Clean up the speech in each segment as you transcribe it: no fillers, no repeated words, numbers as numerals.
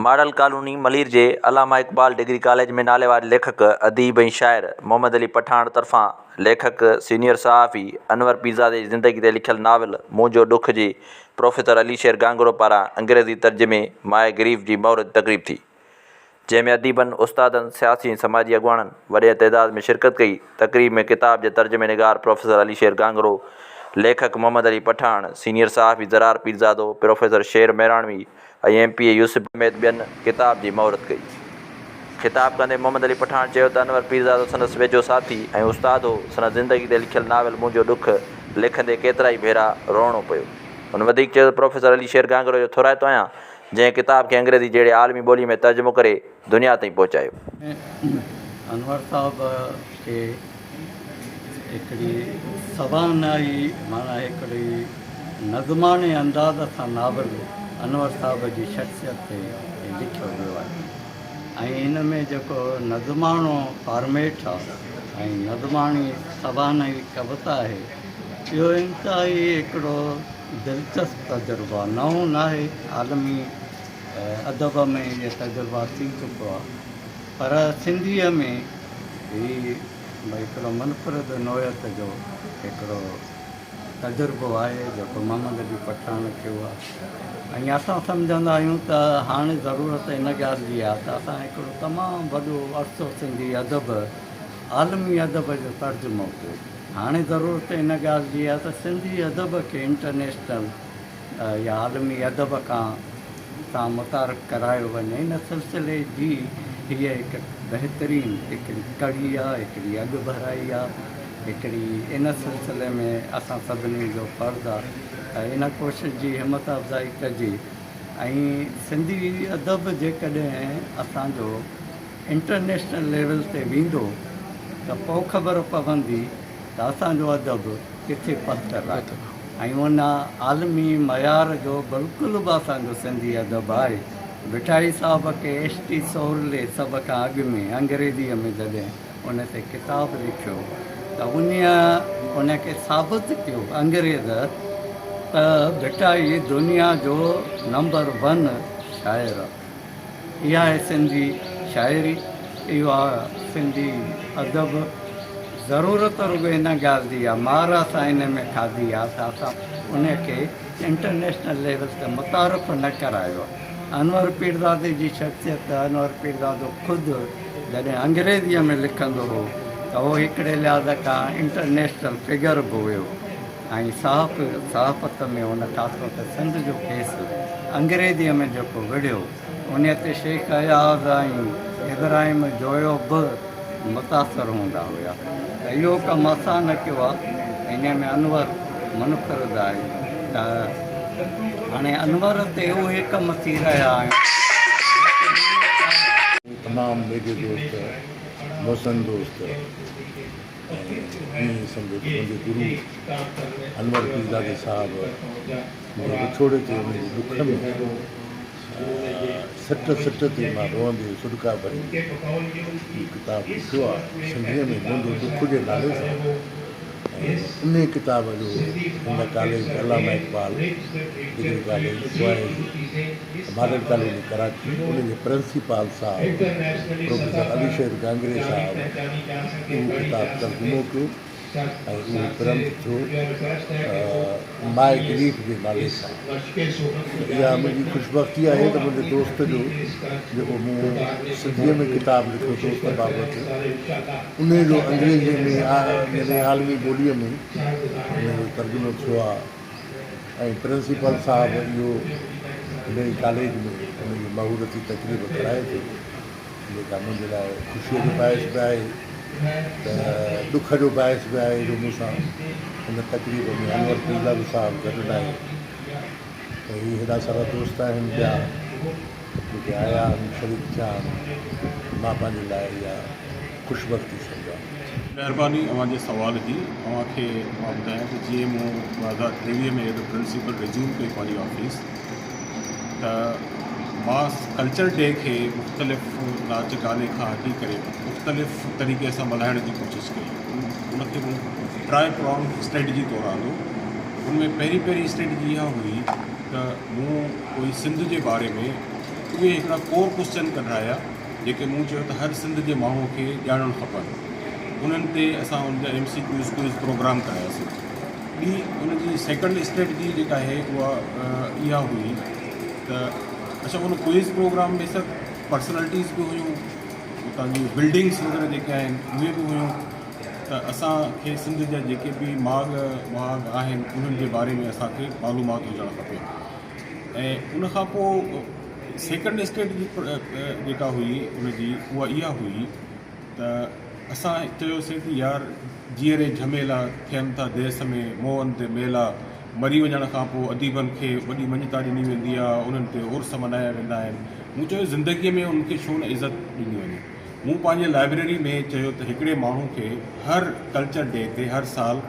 Model colony Malir جي علامه Iqbal degree college ۾ ناليواري ليکڪ، اديب ۽ شاعر محمد علي پٺاڻ طرفان ليکڪ، سينيئر صحافي انور پيرزادي جي زندگي تي لکيل ناول منهنجو ڏک جي پروفيسر علي شير گانگهرو پاران انگريزي ترجمي ماء گريف جي مهورت تقريب ٿي. جنهن ۾ اديبن، استادن، سياسي ۽ سماجي اڳواڻن وڏي تعداد ۾ شرڪت ڪئي. تقريب ۾ ڪتاب جي ترجمي نگار پروفيسر علي شير گانگهرو، ليکڪ محمد علي پٺاڻ، سينيئر صحافي Zarar Pirzado, professor Sher Mehranvi ۽ M P A Yousuf سميت ٻين ڪتاب جي مهورت ڪئي. خطاب ڪندي محمد علي پٺاڻ چيو ته انور پيرزادو سندس ويجهو ساٿي ۽ استاد هو، سندس زندگي تي لکيل ناول منهنجو ڏک لکندي ڪيترائي ڀيرا روئڻو پيو. هن وڌيڪ چيو ته پروفيسر علي شير گانگهرو جو ٿورائتو آهيان جنهن ڪتاب کي انگريزي جهڙي عالمي ٻولي ۾ ترجمو ڪري دنيا تائين پهچايو. انور صاحب کي هڪڙي سوانحي معنيٰ هڪڙي نظماڻي انداز سان ناول انور صاحب جي شخصيت تي لکيو ويو آهي ۽ ان ۾ جيڪو نظماڻو فارميٽ آهي ۽ نظماڻي سوانحي ڪوتا آهي اهو انتهائي هڪڙو دلچسپ تجربو آهي، نئون ناهي، عالمي ادب ۾ اهي تجربا ٿي چڪو آهي پر سنڌيء ۾ هي هڪڙو منفرد نوعيت جو هڪڙو تجربو آهي جيڪو محمد علي پٺاڻ ڪيو آهي ۽ اسان سمجهندا آهيون ته هاڻي ضرورت ان ڳالهه جي آهي ته اسان هڪڙو تمام وڏو عرصو سنڌي ادب عالمي ادب جو ترجمو ڪيو. هاڻي ضرورت ان ڳالهه جي آهي ته سنڌي ادب کي انٽرنيشنل يا عالمي ادب کان سان متعارف ڪرايو وڃي. ان سلسلي جي هيء هڪ بهترين هڪڙي ڪڙي آهي، هڪڙي اڳڀرائي آهي، هڪڙي ان سلسلي ۾ اسان سڀني جو فرض آهي ته ان ڪوشش جي همت افزائي ڪجي ۽ سنڌي ادب جيڪڏهن اسان جو انٽرنيشنل ليول تي ويندو ته پوء خبر پوندي ته اسان جو ادب ڪٿي پهتل آهي ۽ ان عالمي معيار جو بلڪل به اسان جو سنڌي ادب آهي. ڀٽائي صاحب کي ايس ٽي سورلي سڀ کان اڳ ۾ انگريزيء ۾ جڏهن ان تي ڪتاب لکيو ته انهيء ان کي ثابت ڪيو انگريز ته ڀٽائي دنيا جو نمبر ون شاعر آهي. اها آهي سنڌي شاعري، اهو آهي سنڌي ادب. ضرورت رڳو ان ڳالهه جي آهي، مار اسان ان ۾ کاڌي آهي ته اسان ان کي انٽرنيشنل ليول تي متعارف نه ڪرايو آهي. انور پيرزادي جي شخصيت، انور پيرزادو خود جڏهن انگريزيء ۾ لکندو هو ته هو هڪڙي لحاظ کان انٽرنيشنل فگر به هيو. ۽ صحافت ۾ هن خاص طور تي سنڌ جو ڪيس انگريزيء ۾ جيڪو وڙهيو، انهيء تي شيخ اياز ۽ ابراهيم جويو به متاثر هوندا هيا ته اهو ڪم اسان نه ڪيو آهي، انهيء ۾ انور منفرد آهي ته هاڻي انور تي اهي ڪم ٿي رهيا آهن. تمام ويجهي دوست محسن دوست. ۽ ائين ئي سمجهو ته منهنجي گرو انور پيرزادي صاحب منهنجي وڇوڙي تي ان جي ڏک ۾ سٽ سٽ تي مان روئندي سڏڪا ڀريندي هي ڪتاب لکيو آهي سنڌيء ۾ منهنجو ڏک جي نالي سان ۽ انهي ڪتاب جو هن college Allama Iqbal degree college boys model colony Karachi ان جي پرنسپال صاحب پروفيسر علي شير گانگري صاحب اهو ڪتاب ترجمو ڪيو ۽ اهو پرنٽ ٿيو ماء گريف جي نالي سان. اها منهنجي خوش بختي آهي ته منهنجي دوست جو جيڪو مون سنڌيء ۾ ڪتاب لکيو دوست بابت انهي جو انگريزيء ۾ يعني عالمي ٻوليء ۾ ان جو ترجمو ٿيو آهي. ۽ پرنسپال صاحب اهو انهي ڪاليج ۾ ان جي مهورتي تقريب ڪرائي ٿو جيڪا منهنجي لاء خوشيء جو باعث به آهي ته ڏک جو باعث به آهي جو مون سان ان تقريب ۾ انور پيرزادو صاحب گڏ ناهي ته هي هيڏا سارا دوست آهن ٻيا جيڪي آيا آهن شريڪ ٿيا آهن مان پنهنجي لاء اها خوش بختي سمجهان ٿو. مهرباني اوهان جي سوال جي اوهان کي مان ٻڌايان ته جيئن مون 2023 ۾ ايز اي پرنسپل ريزيوم ڪئي پنهنجي آفيس ته مان ڪلچر ڊي کي مختلف ناچ گاني کان هٽي ڪري مختلف طريقي سان ملهائڻ جي ڪوشش ڪئي ان کي مون ٽرائي پرانگ اسٽريٽجي طور آندو ان ۾ پهرين پهرين اسٽريٽجي اها هئي ته مون ڪوئي سنڌ جي باري ۾ اهي هڪڙا ڪور ڪوسچن ڪڍرايا جيڪي مون چيو ته هر سنڌ جي ماڻهو کي ڄاڻڻ کپن انهن تي اسان ان جا M C Qs quiz programme ڪراياسين ٻي ان جي سيڪنڊ اسٽريٽجي جيڪا آهي اها اها هئي ته اڇا ان ڪوئز پروگرام ۾ سر پرسنالٽيز به هيون اتان جون بلڊنگس وغيره جيڪي آهن اهي به هيون ته اسان کي سنڌ جا جيڪي به ماڳ مهاڳ آهن انهن جي باري ۾ اسان کي معلومات هجڻ کپي ۽ ان کان پوء سيڪنڊ اسٽيٽ جي جيڪا هئي ان جي اها اها هئي ته اسان چيوسين ته يار جيئري جهميلا ٿين ٿا ديس ۾ موهن تي ميلا مري وڃڻ کان پوء اديبن کي وڏي مڃتا ڏني ويندي آهي انهن تي عرس ملهايا ويندا آهن مون چيو زندگيء ۾ انهن کي ڇو نه عزت ڏني وڃي مون پنهنجي لائبريري ۾ چيو ته هڪڙي ماڻهو کي هر ڪلچر ڊي تي هر سال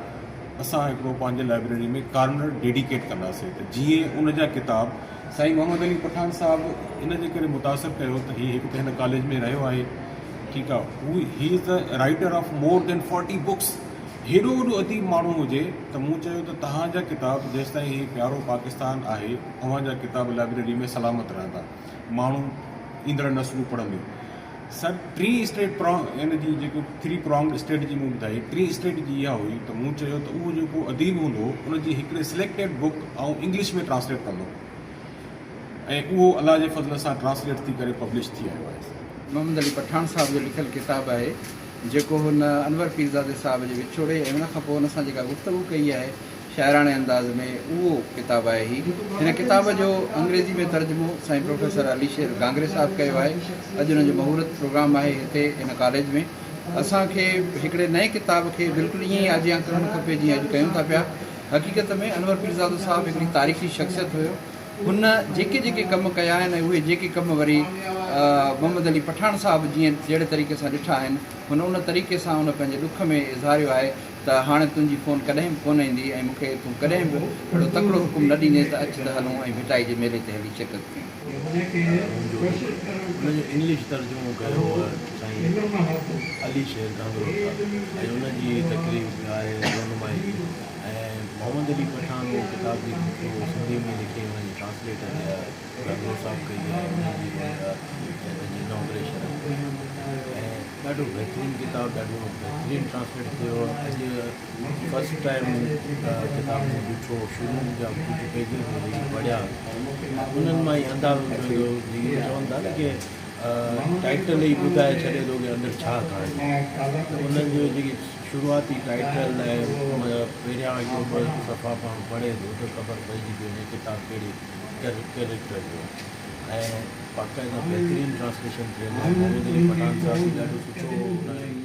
اسان هڪڙو پنهنجي لائبريري ۾ ڪارنر ڊيڊيڪيٽ ڪنداسين ته جيئن ان جا ڪتاب سائين محمد علي پٺاڻ صاحب ان جي ڪري متاثر ڪيو ته هي هڪ ته هن ڪاليج ۾ رهيو آهي ٺيڪ آهي هو he is the writer of more than forty books هيڏو وڏو اديب ماڻهو هجي ته مون چيو ته توهان جا ڪتاب جيستائين هي پيارو پاڪستان آهي اوهان جا ڪتاب لائبريري ۾ سلامت رهندا ماڻهو ايندڙ نسلون پڙهنديون سر ٽين اسٽيٽ پرانگ ان جي جيڪو ٿري پرانگ اسٽريٽجي مون ٻڌائي ٽين اسٽريٽجي اها هئي ته مون چيو ته اهو جيڪو اديب هوندو ان جي هڪڙي سليڪٽيڊ بڪ آئون انگلش ۾ ٽرانسليٽ ڪندو ۽ اهو الله جي فضل سان ٽرانسليٽ ٿي ڪري پبلش ٿي آيو آهي. محمد علي پٺاڻ صاحب جو لکيل ڪتاب آهي جيڪو هن انور پيرزادي صاحب جي وڇوڙي ۽ ان کان پوء هن سان جيڪا گفتگو ڪئي آهي شاعراڻي انداز ۾ اهو ڪتاب آهي هي هن ڪتاب جو انگريزي ۾ ترجمو سائين پروفيسر علي شير گانگري صاحب ڪيو آهي اڄ ان جو مهورت پروگرام آهي هتي هن ڪاليج ۾ اسان کي هڪڙي نئين ڪتاب کي بلڪل ائين ئي آجيان ڪرڻ کپي جيئن اڄ ڪيون ٿا پيا حقيقت ۾ انور پيرزادو صاحب هڪڙي تاريخي شخصيت هيو هن جيڪي جيڪي ڪم ڪيا آهن ۽ اهي جيڪي ڪم وري محمد علي پٺاڻ صاحب جيئن جهڙي طريقي سان ڏٺا آهن هن ان طريقي سان ان پنهنجي ڏک ۾ اظهاريو آهي ته هاڻي تنهنجي فون ڪڏهن به ڪونه ايندي ۽ مون کي تون ڪڏهن به اهڙو تڪڙو حڪم نه ڏيندين ته اچ ته هلون ۽ ڀٽائي جي ميلي تي هلي شرڪت ڪيون. منهنجو ڏک ان جو انگلش ترجمو ڪيو هو سائين علي شير گهانگهرو صاحب ۽ ان جي تقريب به آهي رونمائي ۽ محمد علي پٺاڻ اهو ڪتاب جيڪو اهو سنڌي ۾ لکي ان جي ٽرانسليٽر گهانگهرو صاحب ڪئي آهي ان جي پنهنجي انوگريشن ۽ ڏاڍو بهترين ڪتاب ڏاڍو بهترين ٽرانسليٽ ٿيو اڄ فرسٽ ٽائيم ڪتاب مون ڏٺو شروع جا ڪجهه پيجز جيڪي پڙهيا انهن مان ئي اندازو ٿيو جو جيڪي چون ٿا نه ڪي ٽائيٽل ئي ٻڌائي ڇڏي ٿو ڪي اندر ڇا ڪهاڻي آهي ته انهن جو جيڪي شروعاتي ٽائيٽل ۽ پهريان هڪ ٻه صفحا پاڻ پڙهي ٿو ته خبر پئجي ٿي وڃي ڪتاب ڪهڙي ڪيريڪٽر جو آهي ۽ باقاعده بهترين ٽرانسليشن ٿيل آهي محمد علي پٺاڻ صاحب به ڏاڍو سٺو ان